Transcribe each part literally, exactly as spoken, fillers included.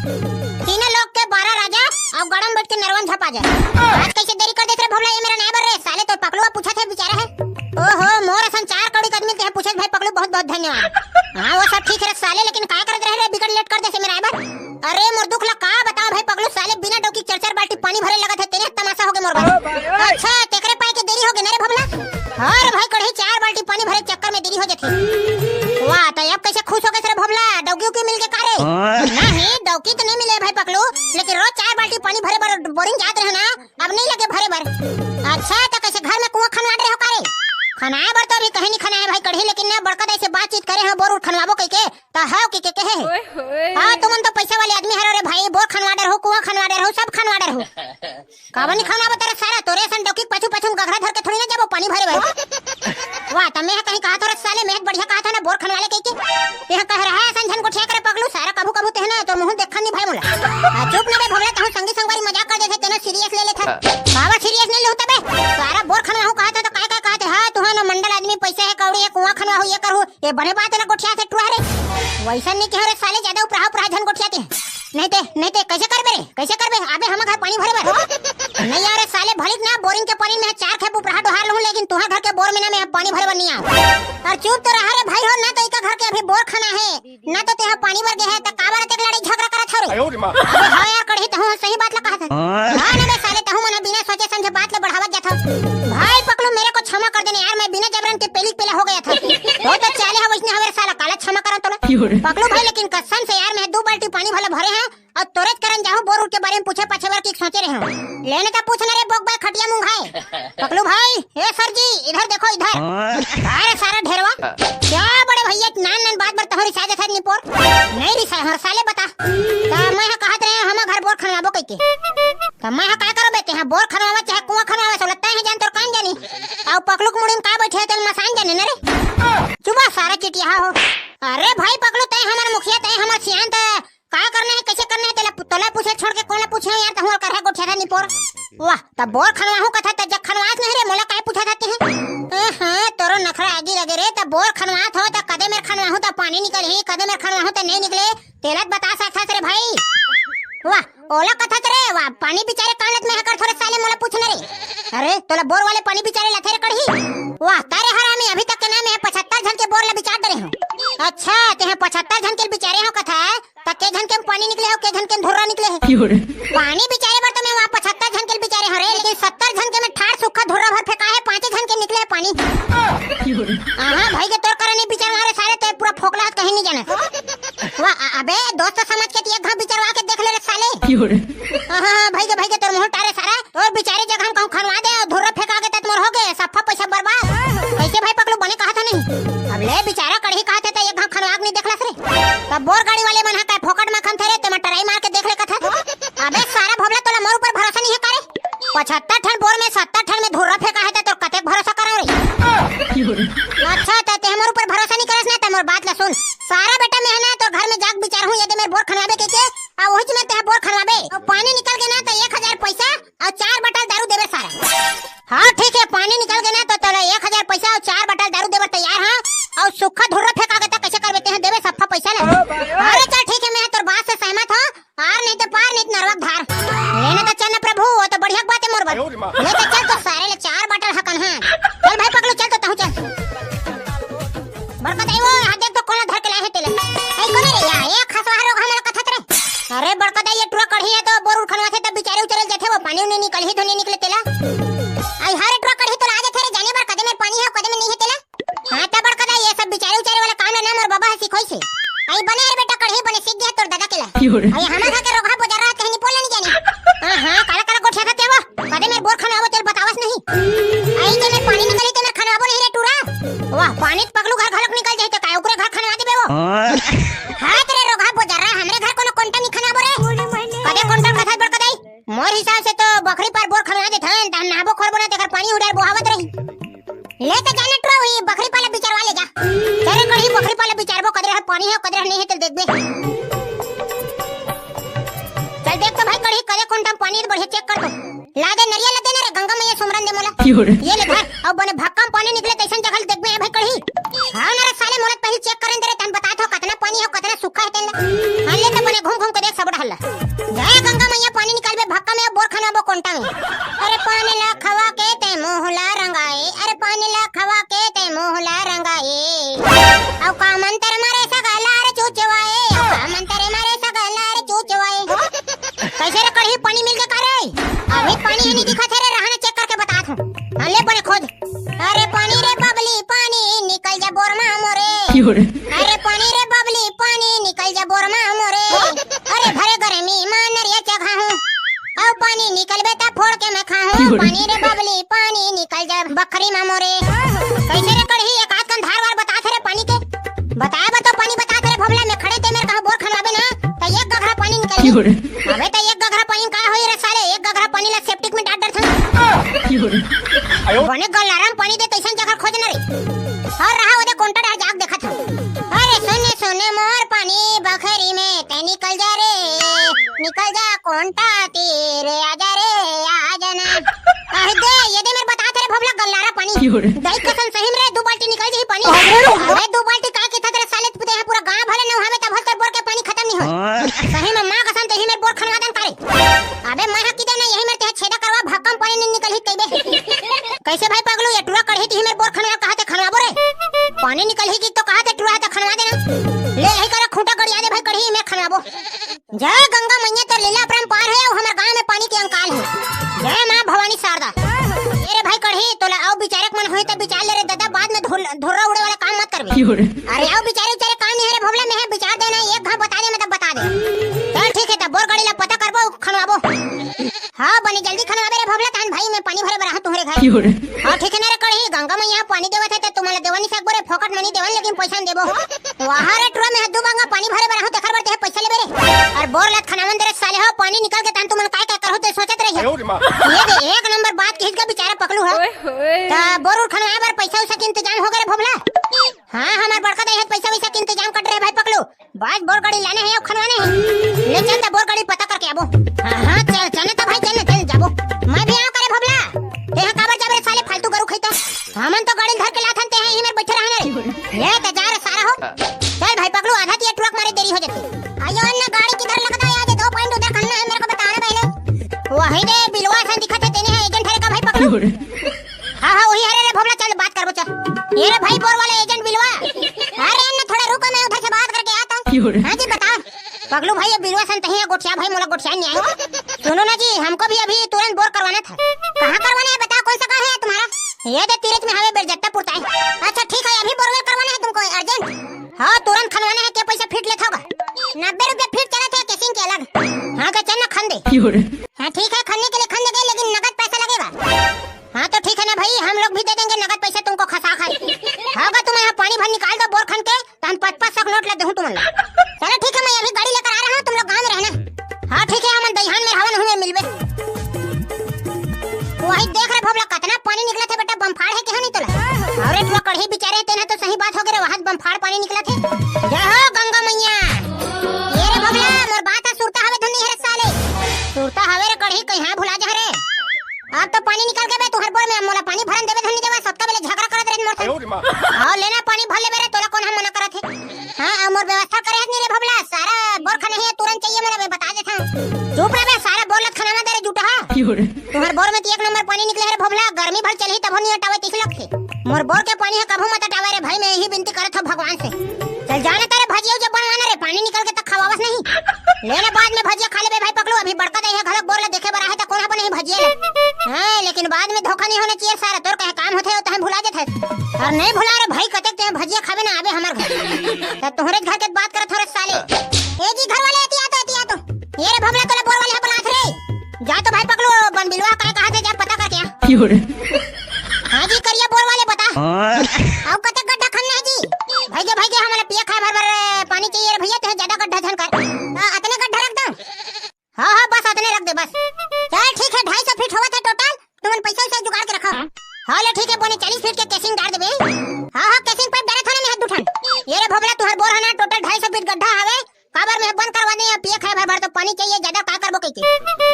तीनों लोक के बारह राजा अउ गड़म बइठ के नरवन झपा जाय। आज कइसे देरी कर देत रे भोभला, ये मेर आय बर रे? साले तोर पकलू ह पूछत हे, बिचारा हे। ओहो, मोर असन चार कौड़ी के आदमी ल तेहा पूछत भाई पकलू, बहुत बहुत धन्यवाद। हाँ, वो सब ठीक हे रे साले, लेकिन काय करत रहे रे, बिकट लेट कर देस ये मेर आय बर। अरे मोर दुख ला का बतावंव भाई पकलू, साले बिना डौकी चार चार बाल्टी पानी भरे लगत हे, तेने तमाशा होगे मोर बर। अच्छा, तेकरे पाय के देरी होगे ना रे भोभला? हाँ रे भाई, कड़ही चार बाल्टी पानी भरे के चक्कर में देरी हो जाथे। वाह, त अब कइसे खुश होगेस रे भोभला? डौकी उकी मिल गे का रे? नहीं, डौकी तो नहीं मिले भाई पकलू, लेकिन रोज चार बाल्टी पानी भरे बर बोरिंग जात रहे ना, अब नहीं लगे भरे बर। अच्छा, त कइसे घर में कुआं खनवा डरे हो का रे? खनाय बर तो अभी कहीं नहीं खनाय भाई कड़ही, लेकिन ना बड़का दाई से बातचीत करे हंव बोर उर खनवाबो कहिके, त हव कहिके कहे हे। हाँ, तुमन तो पैसा वाले आदमी हरो रे भाई, बोर खनवा डरहू, कुआं खनवा डरहू, सब खनवा डरहू। काबर नहीं खनवाबो तेरे सारा, तोरे असन डौकी के पाछू पाछू में गघरा धर के थोड़ी ना जाबो पानी भरे बर। वाह, त मैं कहीं कहा था रे साले, मैं बढ़िया कहा था ना बोर खनवा ले कहिके। तेहा कह रहा है असन झन गोठिया करे पकलू, सारा कभू कभू तेह ना तोर मुंह देखन नहीं भाई मोला। हाँ, चुप ना बे भोभला, तहूं संगी संगवारी मजाक कर देथे, तेने सीरियस ले लेथे। काबर सीरियस नहीं लेहू तबे? सारा बोर खनवाहू कहा था त काय काय कहा थे? हाँ, तुहा ना मंडल आदमी, पैसा हे, कौड़ी हे, कुआं खनवाहू, ये करहू, ये बने बात हे ना गोठिया से टुरा रे। वइसन नहीं कहे रे साले, ज्यादा उपराहा उपराहा झन गोठिया ते। नहीं ते, नहीं ते, कइसे करबे रे? कइसे करबे? आबे हमर घर पानी भरे बर। नहीं यार साले, भलिक ना बोरिंग के पानी में चार खेप उपराहा डोहार लूं, लेकिन तुहा घर के बोर में ना मैं पानी भरे बर नहीं आंव। अउ चुप तो रहा रे भाई हो, ना तो इका घर के अभी बोर खना हे, ना तो तेहा पानी बर गे हे, त काबर अतेक लड़ाई झगड़ा करत हव रे? अबे हाँ यार कड़ही, तहूं सही बात ला कहा था। हाँ ना बे साले, तहूं मन बिना सोचे समझे बात ला बढ़ावत जात हव। भाई पकलू, मेरे को क्षमा कर देना यार, मैं बिना जबरन के पेली पेला हो गया था। वो तो चाले हव वइसने हवे रे साला, काला क्षमा करन तोला। पकलू भाई, लेकिन कसम से यार, मैं दू बाल्टी पानी भला भरे हंव अउ तोरेच करन जाहूं बोर उर के बारे में पूछे पाछे बर की सोचे रहे हंव। लेने त पूछ ना रे बोकबा खटिया मुंह खाए। पकलू भाई, ए सर जी, इधर देखो इधर। अरे सारा ढेरवा, क्या बड़े भैया, नान नान बात बर तहूं रिसा जथत निपोर। नहीं रिसा हर साले, बता। त मैं हा कहत रहे हंव हमर घर बोर खनवाबो कहिके। त मैं हा काय करों बे, तेहा बोर खनवावा चाहे कुआं खनवावा, सोलत्ता ही जान तोर कान जानी। अउ पकलू के मुड़ी में का बइठे हे तेला मसान जाने न रे। चुप बे सारा चिटिया हो। अरे भाई पकलू, तैं हमर मुखिया, तैं हमर सियान, त का करना हे, कइसे करना हे, तेला तोला पूछे छोड़ के कोन ला पूछे यार, तहूं करहा गोठिया था निपोर। वाह, त बोर खनवाहूं कथा त जग खनवास नहीं रे, मोला काय पूछा था तेहा? ए हाँ, तोरो नखरा आगी लगे रे, त बोर खनवात हो त कदे मेर खनवाहूं त पानी निकलही, कदे मेर खनवाहूं त नहीं निकले, तेला त बता सकथस रे भाई। वाह, ओला कथस रे, वाह, पानी बिचारे कान लत में हकर थोरे साले मोला पूछना रे। अरे, तोला बोर वाले पानी बिचारे लथे रे कड़ही। वाह, तारे हरामी, अभी तक के ना मैं पचहत्तर झन के बोर ला बिचार डरे हंव। अच्छा, तेहा पचहत्तर झन के बिचारे हंव कथा, त के झन के पानी निकले हे, के झन के धुर्रा निकले हे? पानी बिचारे बर त मैं वहां पचहत्तर झन के बिचारे हंव रे, लेकिन सत्तर झन के में ठाड़ सुक्खा धुर्रा भर फेंका हे, पांचे झन के निकले हे पानी। हाँ भाई के तोर करा नहीं बिचार मारे सारे, ते पूरा फोकला हस कहीं नहीं जाना। वाह, अ-, अबे दोस्त समझ के त एक घांव बिचरवा के देख ले रे साले। हाँ, हाँ, भाई के, भाई के तोर मुंह टारे सारा, तोर बिचारे जगह हम कहूं खनवा दे अउ धुर्रा फेंका के तत मोर हो गे, सफा पैसा बर्बाद। कइसे भाई पकलू बने कहा था नहीं? अब ले बिचारा कड़ही कहा थे त एक घांव खनवा के नहीं देखलस रे। तब बोर गाड़ी वाले मन हा काय फोकट में खनथे रे, ते मन टराई मार के देख ले कथा। अबे सारा भोभला तोला मोर ऊपर भरोसा नहीं हे का रे? पचहत्तर ठन बोर में सत्तर ठन में धुर्रा फेंका हे त तोर कतेक भरोसा करंव रे? अच्छा, त ते हमर ऊपर भरोसा नहीं करस ना, त मोर बात ला सुन। सारा बेटा मैं हा ना तोर घर में जाके बिचारहूं, यदि मेर बोर खनवाबे कहिके, अउ उहीच मेर तेहा बोर खनवाबे। अउ पानी निकल गे ना त एक हजार पैसा अउ चार बाटल दारू देबे सारा। हाँ ठीक हे, पानी निकल गे ना त तोला एक हजार पैसा अउ चार बाटल दारू देबर तैयार हंव। अउ सुक्खा धुर्रा फेंका गे त कइसे करबे तेहा देबे सफा पैसा ला। अरे चल ठीक हे, मैं तोर बात से सहमत हंव। आर नहीं त पार, नहीं त नरवा के धार। लेना त चल ना प्रभु, वो तो बढ़िया बात हे मोर बर। ले त चल तो सारे ले चार बाटल हकन, हाँ। चल भाई पकलू, चल तो तहूं चल। बड़का दाई वो, हां देख तो कोन ला धर के लाए हे तेला। ए कोन रे या, ए खसवा रोगहा मोला कथस रे। अरे बड़का दाई, ये टुरा कड़ही हे तो बोर उर खनवाथे तब बिचारे उचारे जाथे, वो पानी उनी निकलही तो नहीं निकले तेला। आई हां रे टुरा कड़ही तो ला जाथे रे, जाने बर कदे मेर पानी हे, कदे मेर नहीं हे तेला। हाँ, त बड़का दाई, ये सब बिचारे उचारे वाला काम ला ना मोर बबा ह सिखोइस हे। आई बने यार बेटा, कड़ही बने सीख गे तोर दादा के ला। आई हमर घर के रोगहा बोजरा कहीं नहीं बोलना नहीं जानी। हाँ, हाँ, काला काला गोठिया था तेवा। कदे मेर बोर खनवाबो तेला बतावस नहीं। आई जे मेर पानी निकली ते मेर खनवाबो नहीं रे टूरा। वाह, पानी त पकलू घर घलक निकल जाही त काय ओकरे घर खनवा देबे वो। हाँ तेरे रोगहा बोजरा, हमरे घर कोनो कोंटा नहीं खनवाबो रे। कदे कोंटा कथा बड़का दाई। मोर हिसाब से तो बखरी पार बोर खनवा देथन, तहन नहाबो खोरबो ना, तेकर पानी उडार बोहावत रही। ले त जाने टुरा, वही बखरी पाला बिचारवा ले जा। चल रे कड़ही, बखरी पाला बिचारबो, कदरे हर पानी हे, कदरे हर नहीं हे, तेला देखबे। चल देख तो भाई कड़ही, कदे कोन टाइम पानी हे, बढ़िया चेक कर तो। ला दे नरिया, ला दे ना रे, गंगा मैया सुमरन दे मोला। ये ले धर, अउ बने भक्कम पानी निकले, तइसन जगह ले देखबे, ए भाई कड़ही। हाँ ना रे साले, मोला त पहली चेक करन दे रे, तहन बतात हंव कतना पानी के हो, कतना सूखा हे तेन ला। हाँ, ले त बने घूम घूम के देख सबो डहर ला। जय गंगा मैया, पानी निकालबे भक्का में, बोर खनवाबो कोंटा में। अरे पानी ला खवा के ते मुंह ला रंगाए, अरे पानी ला खवा के ते मुंह ला रंगाए। अउ का मंतर मारे सगला रे चुचवाए, अउ का मंतर मारे सगला रे चुचवाए। कइसे रे कड़ही, पानी मिल गे का रे? अभी पानी ही नहीं दिखत हे रे, रहने चेक करके बतात हूँ। हाँ, ले बने खोज। अरे पानी रे बबली पानी, निकल जा बोर मा मोरे। अरे पानी रे बबली पानी, निकल जा बोर मा मोरे। अरे भरे गरमी मा नरिया चघा हूँ। अउ पानी निकलबे त फोड़ के मैं खाहूँ। पानी रे बबली पानी, निकल जा बखरी मा मोरे। कइसे रे कड़ही, एक आध कन धार वार बतात हे रे पानी के? बताए बा तो पानी बतात हे रे भोभला, मैं खड़े ते मेर कहा बोर खनवाबे ना, त एक गघरा पानी निकल गे। अबे त एक गघरा पानी का होई रे साले, एक गघरा पानी ला सेप्टिक में डाल डरथन। बने गल्लारा म पानी दे तइसन जगह खोजना रे। अउ रहा ओदे कोंटा डहर जाके देखत हूँ। अरे सुने सुने मोर पानी बखरी में ते निकल जा रे, निकल जा कोंटा तीर आ जा रे, आ जाना। अरे दे, ये दे मेर बतात हे रे भोभला गल्लारा पानी। दई कसम सही में रे, दू बाल्टी निकल जाही पानी। अबे दू बाल्टी काय किथा तेरे साले, तू ते पूरा गांव भले नहावे तब हर तोर बोर के पानी खतम नहीं हो। सही में माँ कसम ते ही मेर बोर खनवा देन का रे। अबे मैं हा किदे ना यही मेर ते छेदा करवा, भक्का म पानी नहीं निकलही कइबे। कइसे भाई पगलू, ये टुरा कड़ही ते ही मेर बोर खनवा, कहा ते खनवाबो रे? पानी निकलही कि तो कहा ते टुरा हे ते खनवा देना। ले यही करा खूंटा गड़िया दे भाई कड़ही, मैं खनवाबो। जय गंगा मैया, तोर लीला अपरंपार हे, अउ हमर गांव में पानी के अंकाल हे। जय माँ भवानी शारदा। ए रे भाई कड़ही, तोला अउ बिचारे के मन होही त बिचार ले रे ददा, बाद में धुर-, धुर्रा उड़े वाला काम मत करबे। अरे अउ बिचारे उचारे काम नहीं हे रे भोभला, मैं हा बिचार देना, एक घाव बता दे, मतलब बता दे। चल ठीक हे, त बोर गड़ी ला पता करबो, खनवाबो। हाँ, बने जल्दी खनवाबे रे भोभला, तहन भाई मैं पानी भरे बर आहूँ तुहरे घर। हाँ ठीक हे ना रे कड़ही, गंगा मैया पानी देवत हे त तुमन ला देवन नहीं सकबो रे, फोकट म नहीं देवन, लेकिन पइसा म देबो। वाह रे टुरा, मैं हा दू बांगा पानी भरे बर आहूँ, तेखर बर ते हा पइसा लेबे रे। अउ बोर ला त खनवान दे रे साले हो, पानी निकल गे तहन तुमन काय काय करहू ते सोचत रहिहू। ये दे, एक नंबर बात किहिस गा बिचारा पकलू हा। त बोर उर खनवाए बर पइसा उइसा के इंतजाम हो गे रे भोभला? हाँ, हमर बड़का दाई हा त पइसा वइसा के इंतजाम कर रहे भाई पकलू। बस बोर गड़ी लाने हे अउ खनवाने हे। ले चल त बोर गड़ी पता करके आबो। हाँ, हाँ, चल, चल ना त भाई, चल ना, चल जाबो। मैं भी आंव का रे भोभला। ते हा काबर जाबे रे साले, फालतू गरु खइता। हमन तो गड़ी धर के लाथन, ते हा इही मेर बइठे रहना रे। ले त जा रे सारा हो। चल भाई पकलू, आधा तिया टुरा के मारे देरी हो जाथे। अयो अन्ना, गाड़ी किधर लगता है? आज दो पॉइंट उधर खनना है, मेरे को बताना पहले। वही दे बिलवा असन दिखत हे, तेने हा एजेंट हरे का भाई पकलू? हाँ, हाँ, वही हरे रे भोभला, चल बात करबो चल। ये रे भाई बोर वाले एजेंट बिलवा। अरे अन्ना, थोड़ा रुको, मैं उधर से बात करके आता हूँ। हाँ जी, बताओ। पगलू भाई, ये बिलवा असन तही हा गोठिया भाई, मोला गोठिया नहीं आए। सुनो ना जी, हमको भी अभी तुरंत बोर करवाना था। कहाँ करवाना है, बताओ, कौन सा गाँव है तुम्हारा? ये दे तीरथ में हवे, बेरजत्ता पुरता है। अच्छा ठीक है, अभी बोरवेल करवाना है तुमको, अर्जेंट? हाँ, तुरंत खनवाना है, के पइसा फीट लेत होगा? नब्बे रुपया फीट चलत हे, केसिंग के अलग। हाँ, त चल ना खन दे। हाँ, ठीक है, खनने के लिए खन देंगे, लेकिन नगद पैसा लगेगा। हाँ, तो ठीक है ना भाई, हम लोग भी दे देंगे नगद पैसा तुमको खसा खाए। हाँ, अगर तुम यहाँ पानी भर निकाल दो बोर खन के, तो हम पाँच पाँच सौ का नोट ला देहूँ तुमन ला। चलो ठीक है, मैं अभी गाड़ी लेकर आ रहा हूँ, तुम लोग गाँव में रहना। हाँ, ठीक है, हमन दइहान में हवन, हुए मिलबे। वही देख रे भोभला, कतना पानी निकलत हे बेटा, बमफाड़ हे के हा नहीं तोला? अरे टुरा कड़ही बिचारे, तेन हा तो सही बात हो गे रे, वहाँ बमफाड़ पानी निकलत हे। जय हो गंगा मैया। ये रे भोभला, मोर बात हा सुरता हवे धुन नहीं हे रे साले। सुरता हवे रे कड़ही, कहीं हाँ भुला जा रे। अब तो पानी निकल गे बे तुहर बोर में, मोला पानी भरन देबे धुन नहीं देबे, सतका बेले झगड़ा करत रहे मोर से। आओ लेना पानी भर लेबे रे, तोला कौन हम मना करत हे? हाँ, अउ मोर व्यवस्था करे हस नहीं रे भोभला, सारा बोर खनही हे, तुरंत चाहिए मोला, मैं बता देत हूँ। चुप रह बे, सारा बोर ला खनवा दे रे जूठा। तुहर बोर में तो एक नंबर पानी निकले हे रे भोभला, गर्मी भर चलही तभो नहीं अटावे तइसे लगथे। मोर बोर के पानी हा कभू मत अटावे रे भाई, मैं यही बिनती करत हूँ भगवान से। चल जाने तेरे भजिया जब बनवाना रे, पानी निकल के तक खवावस नहीं। लेना बाद में भजिया खा लेबे भाई पकलू, अभी बड़का दाई हा घलक बोर ला देखे बर आहे त कोन हा बनही भजिया ला। हाँ, लेकिन बाद में धोखा नहीं होना चाहिए सारा, तोर कहे काम होथे, ओ तहे भुला जाथे। अउ नहीं भुला रे भाई, कतेक ते भजिया खाबे ना आबे हमर घर। त तोहरे घर के बात करत हो रे साले। ए जी घर वाले, एती आ तो, एती आ तो। ये रे भोभला तोला बोर वाले हा बुलात रे। जा तो भाई पकलू, बन बिलवा काय कहा थे, जा पता करके आ। हाँ जी करिया बोर वाले बता। अउ कतेक गड्ढा खनना हे जी? भाई के, भाई के, हमला पिए खाए भर भर पानी चाहिए रे भैया, ते ज्यादा गड्ढा झन कर। अतने गड्ढा रख दो। हाँ, हाँ, बस अतने रख दे, बस। चल, ठीक हे, ढाई सौ फीट होवत हे टोटल, तुमन पैसा वैसा जुगाड़ के रखो। हाँ, ले, ठीक हे, बने चालीस फीट के केसिंग डार देबे। हाँ, हाँ, केसिंग पाइप डारे थाने में हाथ दुठन। ये रे भोभला, तुहर बोर हे ना, टोटल ढाई सौ फीट गड्ढा हवे, काबर में बंद करवा दे, पिए खाए भर भर तो पानी चाहिए, ज्यादा का करबो कहिके।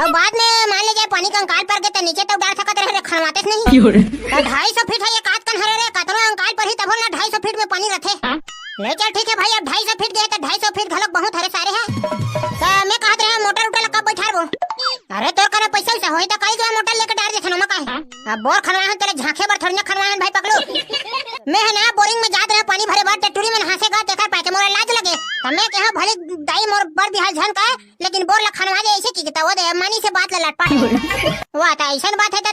अउ बाद में मान ले जाए पानी का अंकाल पर के, त नीचे तो डार सकत रहे रे, खनवातेस नहीं। तो ढाई सौ फीट हे, ये कात कन हरे रे, कतनो अंकाल पर ही तभो ना ढाई सौ फीट में पानी रथे। ले चल, ठीक हे भाई, अब ढाई सौ फीट गे त ढाई सौ फीट घलोक बहुत हरे सारे हे। त मैं कहत रहेंव, मोटर उटर ला कब बइठारबो? अरे, तोर करा पइसा वइसा होही त काली जो मोटर लेके डार देथन, ओमा का हे? अब बोर खनवाए हन, तेला झांके बर थोड़ी ना खनवाए हन भाई पगलू। मैं हे ना बोरिंग में जात रहेंव पानी भरे बर, त टूरी मन हाँसे गा, तेकर पाछे मोला लाज लगे। त मैं कहेंव, भले दाई मोर बर बिहाव झन का, लेकिन बोर ला खनवा दे, अइसे कहिके त ओ दे मानिस हे बात ला लटपट। वाह, त अइसन बात हे त